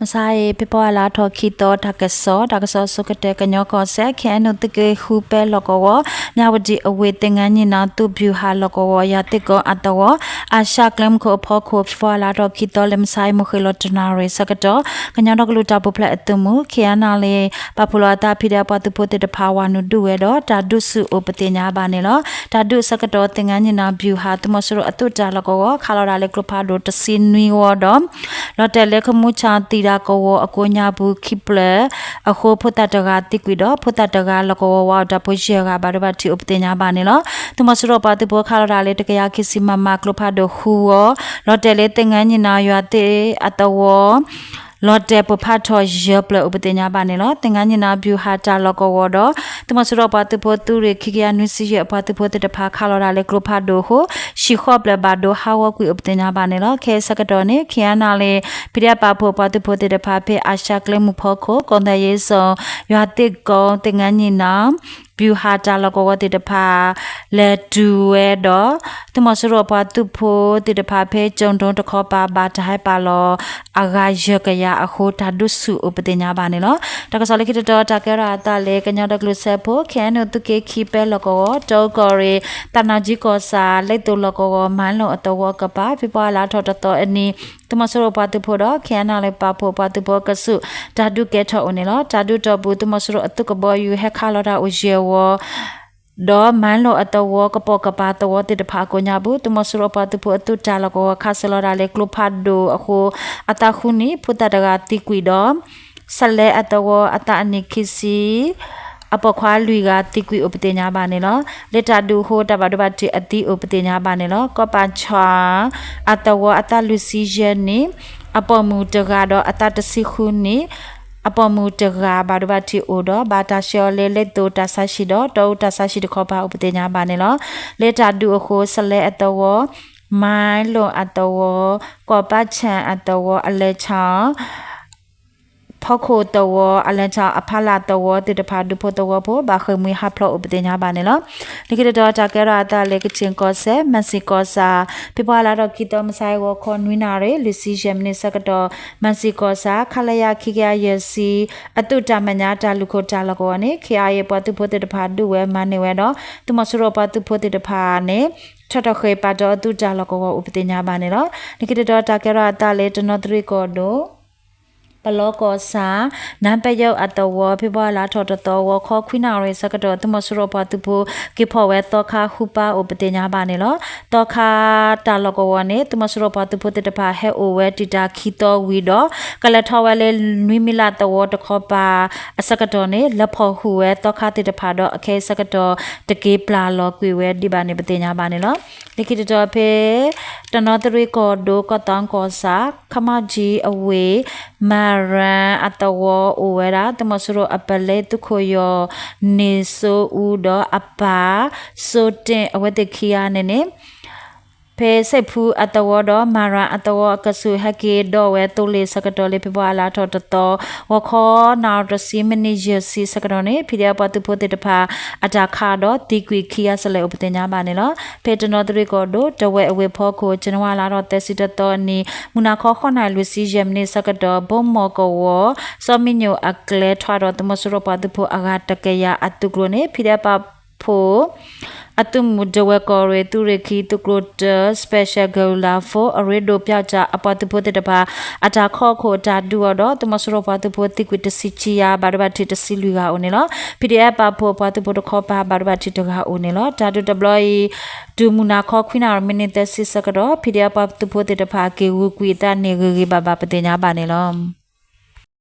မဆါအံၤ ဖ့ၤဘြူၤအါလါထီၣ်ခံသီ တၢ်ကစီၣ်, တၢ်ကစီၣ်အဆိကတၢၢ် ကညီကီၢ်စဲၣ် ခ့ၣ်အဲၣ်ယူၣ် သုးက့ဃုပဲလီၢ်ကဝီၤ, မၠၣ်ဝတံၣ်အဝ့ၢ် သ့ၣ်ငါနံၣ်နၣ် သုးဗျူဟာလီၢ်ကဝီၤ ယွၤသ့ၣ်ကိအသဝီ အၡၣ်ကျဲမုၢ်ခိၣ်အဖီခိၣ် ဖ့ၤဘြူၤအါလါထီၣ်ခံသီ လၢမဆါအံၤ မုၢ်ဃ့ၢ်လီၤတနၣ်ရံၣ်ဆၢကတီၢ် ကညီဒီကလုာ်တၢ်ပူၤဖျဲးအသုးမုၢ် ခ့ၣ်အဲၣ်ယူၣ် ပာ်ဖှိၣ်လီၤအသး ဖံးဒဲး ပှၤသုးဖိသ့ၣ်တဖၣ် ဝၤနုာ်ဒုးဝဲဒီး တၢ်ဒုးဆူၣ်အိၣ်ပသ့ၣ်ညါဘၣ်န့ၣ်လီၤ. တၢ်ဒုးအဆၢကတီၢ် သ့ၣ်ငါနံၣ်နၣ် ဗျူဟာ သုးမီၤစိရိၤအသုးတၢ်လီၢ်ကဝီၤ ခးလီၤတၢ်လၢကျိဖးဒိၣ်တဆံနွံဝီဒီး လီၤတဲာ်လၢခမူဆၣ်သံၣ်တၢ်ကဝီၤအကိးညါပူၤ ခံဖျၢၣ်အဃိ ဖိသၣ်တဂၤသံကွံာ်ဒီး ဖိသၣ်တဂၤ လီၢ်ကဝီၤဝါအိၣ်တၢ်ဖိယဲၢ်ဂၤ ဘၣ်ဒိဘၣ်ထံးအိၣ်ပသ့ၣ်ညါဘၣ်န့ၣ်လီၤ. သုးမီၤစိရိၤပှၤသုးဖိခးလီၤတၢ်လၢ တကယၤခံဆံ မမ ကျိဖးဒိၣ်ဃုဝီ လီၤတဲာ်လၢသ့ၣ်ငါနံၣ်နၣ် ယွၤသ့ၣ်အသဝီ လီၤတဲာ်ပိၢ်ဖးထီၣ်ယဲၢ်ဖျၢၣ်အိၣ်ပသ့ၣ်ညါဘၣ်န့ၣ်လီၤ. သ့ၣ်ငါနံၣ်နၣ် ဗျူဟာ တၢ်လီၢ်ကဝီၤဒီး သုးမီၤစိရိၤပှၤသုးဖိသုးရ့ၣ် ခံကယၤနွံဆံယဲၢ် အပှၤသုးဖိသ့ၣ်တဖၣ် ခးလီၤတၢ်လၢကျိဖးဒိၣ်အဃိ ဟံၣ်ဃီဖျၢၣ်ဘၣ်ဒိဟးဂီၤကွံာ်အိၣ်ပသ့ၣ်ညါဘၣ်န့ၣ်လီၤ. ခဲအံၤဆၢကတီၢ်န့ၣ် ခ့ၣ်အဲၣ်ယူၣ် ဖံးဒဲး ပာ်ဖှိၣ်ပှၤသုးဖိသ့ၣ်တဖၣ် ဖဲအၡၣ်ကျဲမုၢ်ဖီခိၣ် ကီၢ်သဲးယ့စီၤ ယွၤသ့ၣ်ကိ သ့ၣ်ငါနံၣ်နၣ် ဗျူဟာ တၢ်လီၢ်ကဝီၤသ့ၣ်တဖၣ် လဲၤတုၤဝဲဒီး သုးမီၤစိရိၤပှၤသုးဖိသ့ၣ်တဖၣ် ဖဲကၠိၣ်ဒိတခီပၤ ဘၣ်တၢ်ဟဲပာ်လီၤအဂၤယဲၢ်ကယၤအဃိ တၢ်ဒုးဆူၣ်အိၣ်ပသ့ၣ်ညါဘၣ်န့ၣ်လီၤ. တၢ်ကစီၣ်လၢခံတတီၤ တၢ်ကဲထီၣ်အသးလၢ ကညီဒီကလုာ်စၢဖှိၣ် ခ့ၣ်အဲၣ်ယူၣ် သုးက့ခံပဲလီၢ်ကဝီၤ တီအူကီၢ်ရ့ၣ် သၣ်နၢ်ကၠံကီၢ်ဆၣ် လ့ၣ်သိၣ်လီၢ်ကဝီၤ မၢလီၢ်အသဝီအကပၤ ဖ့ၤဘြူၤအါလါထီၣ်တသီအနံၤ သုးမီၤစိရိၤပှၤသုးဖိဒီး ခ့ၣ်အဲၣ်ယူၣ် ပာ်ဖှိၣ်ပှၤသုးဖိအကဆူး တၢ်ဒုးကဲထီၣ်အိၣ်န့ၣ်လီၤ. တၢ်ဒုးတီၢ်ပူၤ သုးမီၤစိရိၤအသုးကဘီယူၤ ဟဲခးလီၤတၢ်အိၣ်ယဲၢ်ဝီ ဒီးမၢလီၢ်အသဝီ ကပိာ်ကပၤသဝီသ့ၣ်တဖၣ်အကိးညါပူၤ သုးမီၤစိရိၤပှၤသုးဖိအသုးတၢ်လီၢ်ကဝီၤ ခးစၢၤလီၤတၢ်လၢကျိဖးဒိၣ်အဃိ အသးဃုနံၣ် ဖိသၣ်တဂၤသံကွံာ်ဒီး စလဲအသဝီ အသးအနံၣ်ခံဆံ အပိာ်ခွါလွံၢ်ဂၤသံကွံာ်အိၣ်ပသ့ၣ်ညါဘၣ်န့ၣ်လီၤ. လၢတၢ်ဒုးအဃိ တၢ်ဘၣ်ဒိဘၣ်ထံးအသံအိၣ်ပသ့ၣ်ညါဘၣ်န့ၣ်လီၤ. ကီၢ်ပၣ်ဆၣ်အသဝီ အသးလွံၢ်ဆံယဲၢ်နံၣ် အပိာ်မုၣ်တဂၤဒီးအသးတဆံဃုနံၣ် အပိာ်မုၣ်တဂၤ ဘၣ်ဒိဘၣ်ထံးအိၣ်ဒီး ဘၣ်တၢ်ဆှၢအီၤလၢလ့ၣ်သိၣ်တၢ်ဆါဟံၣ်ဒီး တီအူတၢ်ဆါဟံၣ်တခီပၤအိၣ်ပသ့ၣ်ညါဘၣ်န့ၣ်လီၤ. လၢတၢ်ဒုးအဃိ စလဲအသဝီ မၢလီၢ်အသဝီ ကီၢ်ပၣ်ဆၣ်အသဝီ အလဲၤဆၣ် ဖီခိၣ်သဝီ အလဲၤဆၣ် အဖီလာ်သဝီသ့ၣ်တဖၣ် ဒူဖိသဝီဖိ ဘၣ်ဃ့ၢ်မှံဟးဖျိးအိၣ်ပသ့ၣ်ညါဘၣ်န့ၣ်လီၤ. လၢခံတတီၤ တၢ်ကဲထီၣ်အသးလၢ ကခ့ၣ်ကီၢ်စဲၣ် မၣ်စံၣ်ကီၢ်ဆၣ် ဖ့ၤဘြူၤအါလါထီၣ်ခံသီ မုၢ်ဆါအံၤ ဂီၤခီနွံနၣ်ရံၣ် လွံၢ်ဆံယဲၢ်မံးနံးဆၢကတီၢ် မၣ်စံၣ်ကီၢ်ဆၣ် ခလရ ခံကယၤယဲၢ်ဆံ အသုးတၢ်မဲာ်ညါတၢ်လူၢ်ခိၣ်တၢ်လီၢ်ကဝီၤန့ၣ် ခ့ၣ်အဲၣ်ယူၣ် ပှၤသုးဖိသ့ၣ်တဖၣ်ဒုးဝဲမၤန့ၢ်ဝဲဒီး သုးမီၤစိရိၤပှၤသုးဖိသ့ၣ်တဖၣ်န့ၣ် ထီၣ်ထီၣ်ဃ့ၢ်ပာ်ဒီးအသုးတၢ်လီၢ်ကဝီၤအိၣ်ပသ့ၣ်ညါဘၣ်န့ၣ်လီၤ. လၢခံတတီၤ တၢ်ကဲထီၣ်အသးလၢ တနီသရံၣ်ကီၢ်ဒိၣ် ပလီကီၢ်ဆၣ် နၢ်ပဲယိၣ်အသဝီ ဖ့ၤဘြူၤအါလါထီၣ်တသီ ဂီၤခီခွံနၣ်ရံၣ်ဆၢကတီၢ် သုးမီၤစိရိၤပှၤသုးဖိ က့ၤဖီၣ်ဝဲသီခါဃုပၢ်အိၣ်ပသ့ၣ်ညါဘၣ်န့ၣ်လီၤ. သီခါတၢ်လီၢ်ကဝီၤန့ၣ် သုးမီၤစိရိၤပှၤသုးဖိသ့ၣ်တဖၣ် ဟဲအိၣ်ဝဲတံာ်တာ်ခံသီဝံၤဒီး ကလဲၤထီၣ်ဝဲလၢနွံမံလးသဝီတခီပၤအဆၢကတီၢ်န့ၣ် လဲၤဖီၣ်ဟုၣ်ဝဲသီခါသ့ၣ်တဖၣ်ဒီး အခဲအံၤဆၢကတီၢ် တက့ၤပျၢ်လီၤကွံာ်ဝဲဒံးဘၣ်န့ၣ် ပသ့ၣ်ညါဘၣ်န့ၣ်လီၤ. လၢခံတတီၤ ဖဲတနီသရံၣ်ကီၢ်ဒိၣ် ကီၢ်သီကီၢ်ဆၣ် ခမီကၠံအဝ့ၢ် မၤရၣ်အသဝီအိၣ်ဝဲဒၣ် သုးမီၤစိရိၤအပလဲ သုးခိၣ်ယီၤန့ၣ်စိအူဒီးအပၢ် စိတ့ၣ် အဝဲသ့ၣ်ခံဂၤန့ၣ်န့ၣ် ဖဲစဲးဖူအသဝီဒီး မၤရၣ်အသဝီအကဆူး ဟဲက့ၤဒီးဝဲသိလ့ၣ်ဆၢကတီၢ်လၢ ဖ့ၤဘြူၤအါလါထီၣ်တသီ ဂီၤခီနၣ်ရံၣ်တဆံ မံးနံးယဲၢ်ဆံဆၢကတီၢ်န့ၣ် ဖံးဒဲးပှၤသုးဖိသ့ၣ်တဖၣ် အတၢ်ခးဒီးသံကွံာ်ခံဂၤစလဲၣ်အိၣ်ပသ့ၣ်ညါဘၣ်န့ၣ်လီၤ. ဖဲတနီသရံၣ်ကီၢ်ဒိၣ် တဝဲအဝ့ၢ်ဖီခိၣ် ကၠနဝါလါထီၣ်သၢဆံတသီအနံၤ မုၢ်နၤခီဃိးနၣ်ရံၣ်လွံၢ်ဆံယဲၢ်မံးနံးဆၢကတီၢ် ဘိမီၢ်ကဝီၤ စီၤမံညိၣ်အကျဲ ထွဲဒီးသုးမီၤစိရိၤပှၤသုးဖိအဂၤတကယၤအသုးကျိၤန့ၣ် ဖံးဒဲးပာ်ဖှိၣ် အသုးမုၢ်ဒဝဲၢ်ကီၢ်ရ့ၣ် သုးရ့ၣ်ခံ သုးကျိၤတၢ Special Guerrilla Force အရ့ဒိၣ်ပၠီကၠၣ် အပှၤသုးဖိသ့ၣ်တဖၣ် အတၢ်ခီခိၣ်တၢ်ဒုးအီၤဒီး သုးမီၤစိရိၤပှၤသုးဖိသံကွံာ်တဆံခံဂၤ ဘၣ်ဒိဘၣ်ထံးတဆံလွံၢ်ဂၤအိၣ်န့ၣ်လီၤ. ဖံးဒဲးပာ်ဖှိၣ်ပှၤသုးဖိတခီပၤ ဘၣ်ဒိဘၣ်ထံးတဂၤအိၣ်န့ၣ်လီၤ. တၢ်ဒုးတဘျီအံၤ တုၤမုၢ်နၤခီခွံနၣ်ရံၣ်မံးနံးသၢဆံဆၢကတီၢ် ဖံးဒဲးပှၤသုးဖိသ့ၣ်တဖၣ် က့ၤဂုာ်ကွံာ်အသးန့ၣ် ဂ့ၤဂ့ၤဘၣ်ဘၣ်ပသ့ၣ်ညါဘၣ်န့ၣ်လီၤ.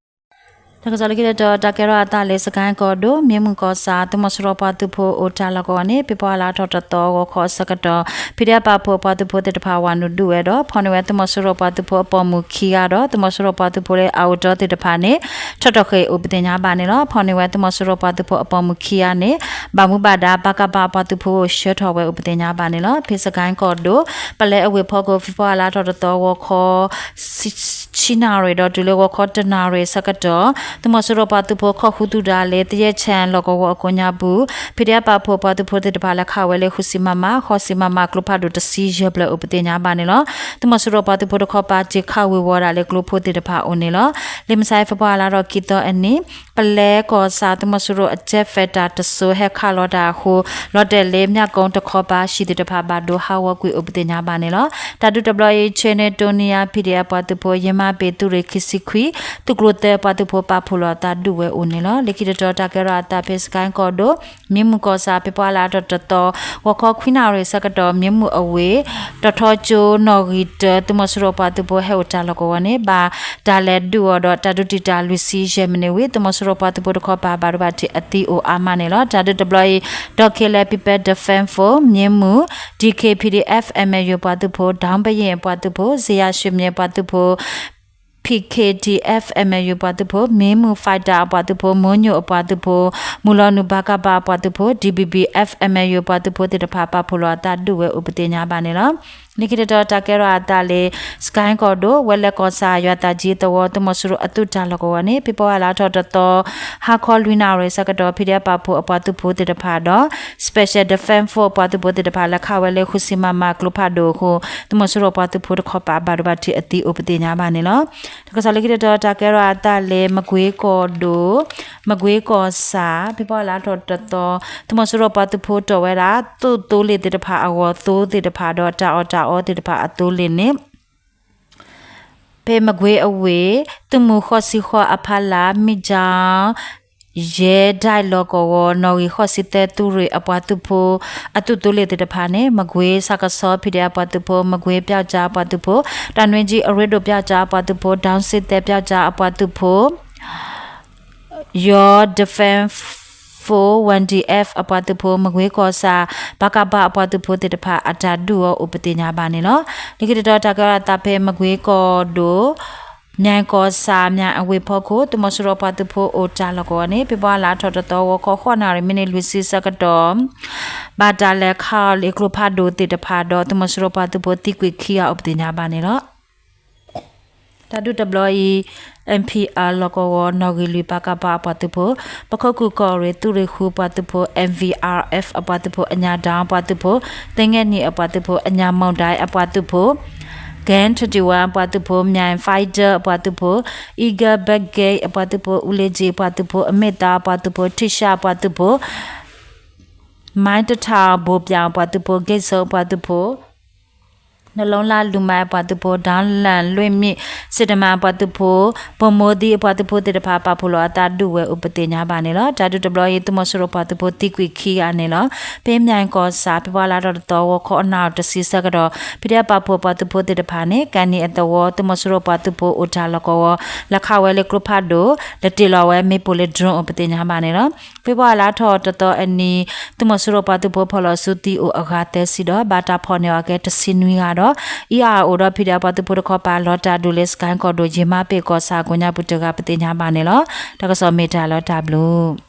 တၢ်ကစီၣ်လၢခံတတီၤ တၢ်ကဲထီၣ်အသးလၢ စကဲၣ်ကီၢ်ဒိၣ် မ့ၢ်မုၢ်ကီၢ်ဆၣ် သုးမီၤစိရိၤပှၤသုးဖိအိၣ်တၢ်လီၢ်ကဝီၤန့ၣ် ဖ့ၤဘြူၤအါလါထီၣ်တသီ ဂီၤခီအဆၢကတီၢ် ဖံးဒဲးပာ်ဖှိၣ်ပှၤသုးဖိသ့ၣ်တဖၣ် ဝၤနုာ်ဒုးဝဲဒီး ဖီၣ်န့ၢ်ဝဲသုးမီၤစိရိၤပှၤသုးဖိအပိာ်မုၣ်ခံဂၤဒီး သုးမီၤစိရိၤပှၤသုးဖိလၢအအိၣ်တ့ၢ်သ့ၣ်တဖၣ်န့ၣ် ထီၣ်ထီၣ်ဃ့ၢ်အိၣ်ပသ့ၣ်ညါဘၣ်န့ၣ်လီၤ. ဖီၣ်န့ၢ်ဝဲသုးမီၤစိရိၤပှၤသုးဖိအပိာ်မုၣ်ခံဂၤန့ၣ် ဘၣ်မူဘၣ်ဒါ ပကဖ အပှၤသုးဖိ ဆှၢထီၣ်ဝဲအိၣ်ပသ့ၣ်ညါဘၣ်န့ၣ်လီၤ. ဖဲစကဲၣ်ကီၢ်ဒိၣ် ပလဲအဝ့ၢ်ဖီခိၣ် ဖ့ၤဘြူၤအါလါထီၣ်တသီ ဂီၤခီ ဆံ ဆံနၣ်ရံၣ်ဒီးတုၤလၢဂီၤခီတနၣ်ရံၣ်ဆၢကတီၢ် သုးမီၤစိရိၤပှၤသုးဖိခီၣ်ဃုသူၣ်ဒၣ်လဲာ် သယဲၢ်ဆဲၣ်လီၢ်ကဝီၤအကိးညါပူၤ ဖံးဒဲးပာ်ဖှိၣ်ပှၤသုးဖိသ့ၣ်တဖၣ်လဲၤခးဝဲလၢဃုဆံမမ ဃိးဆံမမကျိဖးဒိၣ်တဆံယဲၢ်ဖျၢၣ်အိၣ်ပသ့ၣ်ညါဘၣ်န့ၣ်လီၤ. သုးမီၤစိရိၤပှၤသုးဖိတခီပၤ က့ၤခးဝ့ၤဝီၤဒၣ်လၢကျိဖိသ့ၣ်တဖၣ်အိၣ်န့ၣ်လီၤ. လၢမဆါအံၤ ဖဲပှၤလါထီၣ်ခံသီအနံၤ ပလဲကီၢ်ဆၣ် သုးမီၤစိရိၤအ jet fighter တစိၤ ဟဲခးလီၤတၢ်အဃိ လီၤတဲာ်လၢမၠၣ်ကိတခီပၤ ဟံၣ်သ့ၣ်တဖၣ်ဘၣ်ဒိဟးဂီၤကွံာ်အိၣ်ပသ့ၣ်ညါဘၣ်န့ၣ်လီၤ. တၢ်ဒုးတဘျီအံၤ ဆ့န့ၣ်တိနံယါ ဖံးဒဲးပှၤသုးဖိ ယမၤပ့ၤသုးရ့ၣ်ခံဆံခွံ သုးကျိၤသၢပှၤသုးဖိပာ်ဖှိၣ်လီၤအသးဒုးဝဲအိၣ်န့ၣ်လီၤ. လၢခံတတီၤတၢ်ကဲထီၣ်အသးဖဲစကဲၣ်ကီၢ်ဒိၣ် မ့ၢ်မုၢ်ကီၢ်ဆၣ် ဖဲပှၤလါထီၣ်တသီ ဂီၤခီခွံနၣ်ရံၣ်ဆၢကတီၢ် မ့ၢ်မုၢ်အဝ့ၢ် တီၤထီကၠိနီၣ်ဂံၢ်တၢ သုးမီၤစိရိၤပှၤသုးဖိဟဲအိၣ်တၢ်လီၢ်ကဝီၤန့ၣ် ဘၣ်တၢ်လဲၤဒုးအီၤဒီး တၢ်ဒုးတံာ်တာ်လွံၢ်ဆံယဲၢ်မံးနံးဝံၤ သုးမီၤစိရိၤပှၤသုးဖိတခီပၤ ဘၣ်ဒိဘၣ်ထံးအသံအိၣ်အါမးန့ၣ်လီၤ. တၢ်ဒုးတဘျီအံၤ ဒီး Karen People Defense Force မ့ၢ်မုၢ် ဒီး K P D F M L U ပှၤသုးဖိ ဒီပယ့ၣ်ပှၤသုးဖိ စယါရွှ့ၣ်မၠ့ၣ်ပှၤသုးဖိ P K D F M L U ပှၤသုးဖိ မ့ၢ်မုၢ် fighter အပှၤသုးဖိ မိညိၣ်အပှၤသုးဖိ မုၢ်လီၤနုာ် ပကဖ အပှၤသုးဖိ D B B F M L U ပှၤသုးဖိသ့ၣ်တဖၣ် ပာ်ဖှိၣ်လီၤအသးဒုးဝဲအိၣ်ပသ့ၣ်ညါဘၣ်န့ၣ်လီၤ. လၢခံတတီၤတၢ်ကဲထီၣ်အသးလၢ စကဲၣ်ကီၢ်ဒိၣ် ဝဲလဲကီၢ်ဆၣ် ယွၤသးကၠံသဝီ သုးမီၤစိရိၤအသုးတၢ်လီၢ်ကဝီၤန့ၣ် ဖဲပှၤလါထီၣ်တသီ ဟါခီလွံၢ်နၣ်ရံၣ်ဆၢကတီၢ် ဖံးဒဲးပာ်ဖှိၣ်အပှၤသုးဖိသ့ၣ်တဖၣ်ဒီး Special Defense Force အပှၤသုးဖိသ့ၣ်တဖၣ် လဲၤခးဝဲလၢဃုဆံမမကျိဖးဒိၣ်အဃိ သုးမီၤစိရိၤပှၤသုးဖိတခီပၤ ဘၣ်ဒိဘၣ်ထံးအသံအိၣ်ပသ့ၣ်ညါဘၣ်န့ၣ်လီၤ. တၢ်ကစီၣ်လၢခံတတီၤတၢ်ကဲထီၣ်အသးလၢ မကွ့ကီၢ်ဒိၣ် မကွ့ကီၢ်ဆၣ် ဖဲပှၤလါထီၣ်တသီ သုးမီၤစိရိၤပှၤသုးဖိတီၢ်ဝဲဒၣ် သုးသိလ့ၣ်သ့ၣ်တဖၣ်အဂီၢ်သိသ့ၣ်တဖၣ်ဒီး တၢ်အီၣ်တၢ်အီသ့ၣ်တဖၣ်အသိလ့ၣ်န့ၣ် ဖဲမကွ့အဝ့ၢ် သုးမုၢ်ဃိးဆံဃိးအဖီလာ် မ့ၢ်ကၠီ ယဲဒၣ်လီၢ်ကဝီၤ နီၣ်ဂံၢ်ဃိးဆံသၢ သုးရ့ၣ်အပှၤသုးဖိ အသုးသိလ့ၣ်သ့ၣ်တဖၣ်န့ၣ် မကွ့ဆၣ်ကဆီ ဖံးဒဲးအပှၤသုးဖိ မကွ့ပျီကၠါအပှၤသုးဖိ တၢ်နွံကၠံအရ့ဒိၣ် ပျီကၠါအပှၤသုးဖိ ဒီစ့သဲ ပျီကၠါအပှၤသုးဖိ Your Defense Force Y D F အပှၤသုးဖိ မကွ့ကီၢ်ဆၣ် ပကဖ အပှၤသုးဖိသ့ၣ်တဖၣ် အတၢ်ဒုးအီၤအိၣ်ပသ့ၣ်ညါဘၣ်န့ၣ်လီၤ. လၢခံတတီၤတၢ်ကဲထီၣ်အသးဖဲမကွ့ကီၢ်ဒိၣ် မၠဲၣ်ကီၢ်ဆၣ် မၠဲၣ်အဝ့ၢ်ဖီခိၣ် သုးမီၤစိရိၤပှၤသုးဖိအိၣ်တၢ်လီၢ်ကဝီၤန့ၣ် ဖဲပှၤလါထီၣ်တသီ ဂီၤခီဃိးနၣ်ရံၣ် မံးနံးလွံၢ်ဆံဆၢကတီၢ် ဘၣ်တၢ်လဲၤခးအီၤလၢကျိဖးဒိၣ်သ့ၣ်တဖၣ်ဒီး သုးမီၤစိရိၤပှၤသုးဖိသံကွံာ်ခံဂၤအိၣ်ပသ့ၣ်ညါဘၣ်န့ၣ်လီၤ. တၢ်ဒုးတဘျီအံၤ M P R လီၢ်ကဝီၤ နီၣ်ဂံၢ်လွံၢ် ပကဖ အပှၤသုးဖိ ပခိၣ်ကူၣ်ကီၢ်ရ့ၣ် သုးရ့ၣ်ဃုပှၤသုးဖိ M V R F အပှၤသုးဖိ အညၣ်ဒၣ်ပှၤသုးဖိ သ့ငဲၢ်နံၣ်အပှၤသုးဖိ အညၣ်မီၣ်ဒၣ်အပှၤသုးဖိ Gang twenty-one အပှၤသုးဖိ မၠဲၣ် Fighter အပှၤသုးဖိ Eagle Brigade အပှၤသုးဖိ အူလ့ကၠံအပှၤသုးဖိ အမ့ၢ်သါအပှၤသုးဖိ ထံၣ်ရှါအပှၤသုးဖိ မၢ်တထၣ် ဘိၣ်ပၠးအပှၤသုးဖိ က့ၣ်စိအပှၤသုးဖိ နလီလါလူၤမါအပှၤသုးဖိ ဒီလၣ်လွ့ၣ်မံၣ် စ့တမၤအပှၤသုးဖိ ပိာ်မိသံအပှၤသုးဖိသ့ၣ်တဖၣ် ပာ်ဖှိၣ်လီၤအသးဒုးဝဲအိၣ်ပသ့ၣ်ညါဘၣ်န့ၣ်လီၤ. တၢ်ဒုးတဘျီအံၤ သုးမီၤစိရိၤပှၤသုးဖိသံကွံာ်ခံဂၤန့ၣ်လီၤ. ဖဲမၠဲၣ်ကီၢ်ဆၣ် ဖဲပှၤလါထီၣ်တသီ ဂီၤခီအနၣ်တဆံဆၢကတီၢ် ဖံးဒဲးပာ်ဖှိၣ်ပှၤသုးဖိသ့ၣ်တဖၣ်န့ၣ် ကဲနံၣ်အသဝီ သုးမီၤစိရိၤပှၤသုးဖိအိၣ်တၢ်လီၢ်ကဝီၤ လဲၤခးဝဲလၢကျိဖးဒိၣ် လဲၤတ့ၢ်လီၤဝဲမ့ၣ်ပိၢ်လၢ drone အိၣ်ပသ့ၣ်ညါဘၣ်န့ၣ်လီၤ. ဖဲပှၤလါထီၣ်တသီအနံၤ သုးမီၤစိရိၤပှၤသုးဖိဖီၣ်လီၤဆူသံအိၣ်အဂၤသၢဆံဒီး ဘၣ်တၢ်ဖီၣ်န့ၢ်အီၤကဲတဆံနွံဂၤဒီး အံၤအအိၣ်ဒီးဖံးဒဲးပှၤသုးဖိတခီပၤ လီၤတၢ်ဒုးလၢစကဲၣ်ကီၢ်ဒိၣ် ယမၤပ့ၣ်ကီၢ်ဆၣ်ကိးညါပူၤတဂၤပသ့ၣ်ညါဘၣ်န့ၣ်လီၤ. တၢ်ကစီၣ်မ့ၢ်တၢ်လီၤတၢ်ဘျုး